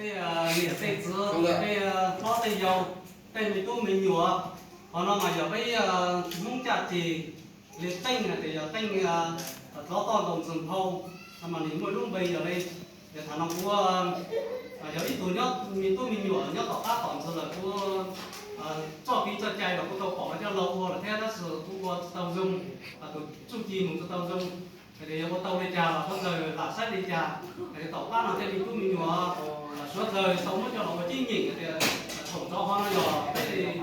Tej niam tej txiv, tej hlob tej yau, tej me tub me nyuam, qhov no mas yog peb Hmoob caj ces li qeej hais tias yog qeej hlov toj ntaus ntxwg nphau, no mas nws muaj lub npe yog li. Yog thaum no kuv yog ib tug nyob me tub me nyuam nyob tom qab tom ntxwg lawm, kuv txoj kev txoj cai los kuv tau pom cov laus ua lawm thiab, tab sis kuv ua tsis tau zoo, tus txuj ci mus tsis tau zoo. Hais tias yog ua tau li cas los suav dlawg lam saib li cas. Hais tias tom qab no tej me tub me nyuam los suav dlawg tau muab coj los ua ceeb nyeem hais tias thaum ntxov ho no yog peb qeej,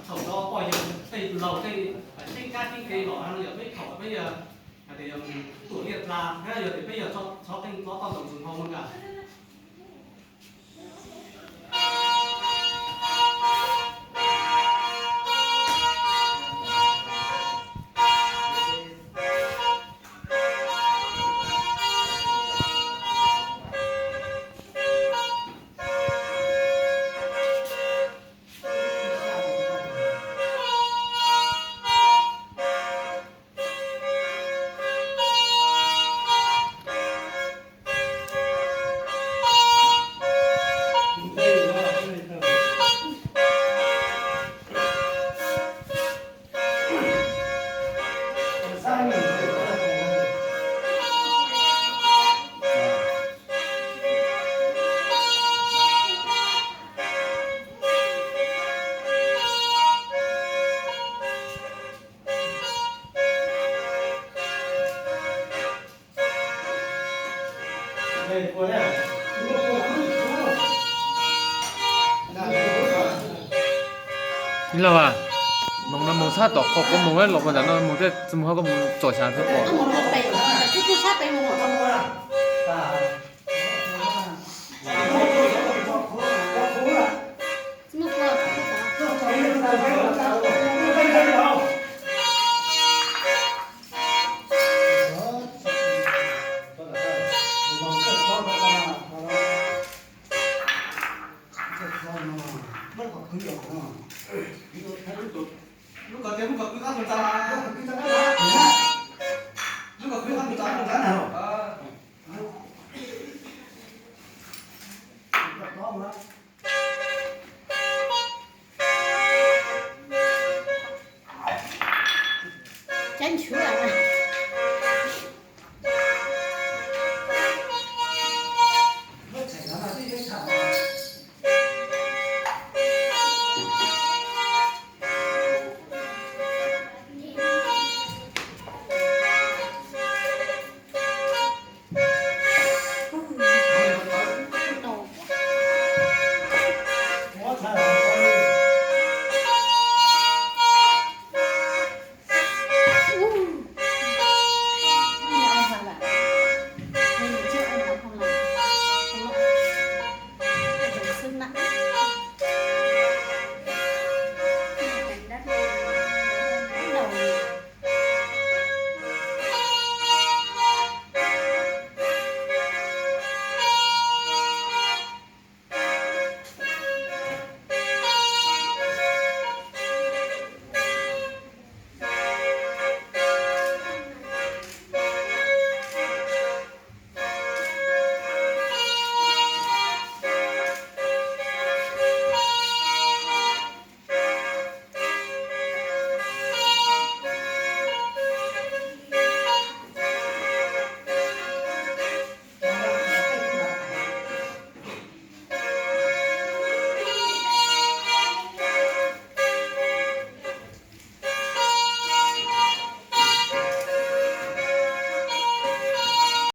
thaum ntxov poj yawg tej laus tej ceeb kab ceeb ke los no yog peb thaum peb hais tias tuam liaj dla thiab yog tias peb yog txhob qeej hlob toj ntaus ntxwg nphau no ka. Ib los, moog no moog txhab tom qhov kuv moog los puag nram no moog tej txuj moog ho koj moog tsom xyaav txhua qhov. Lub kom tias lub kom kwv qab tus ntxa, lub kom kwv qab tus ntxa, lub kom kwv qab tus ntxa tus ntxa na.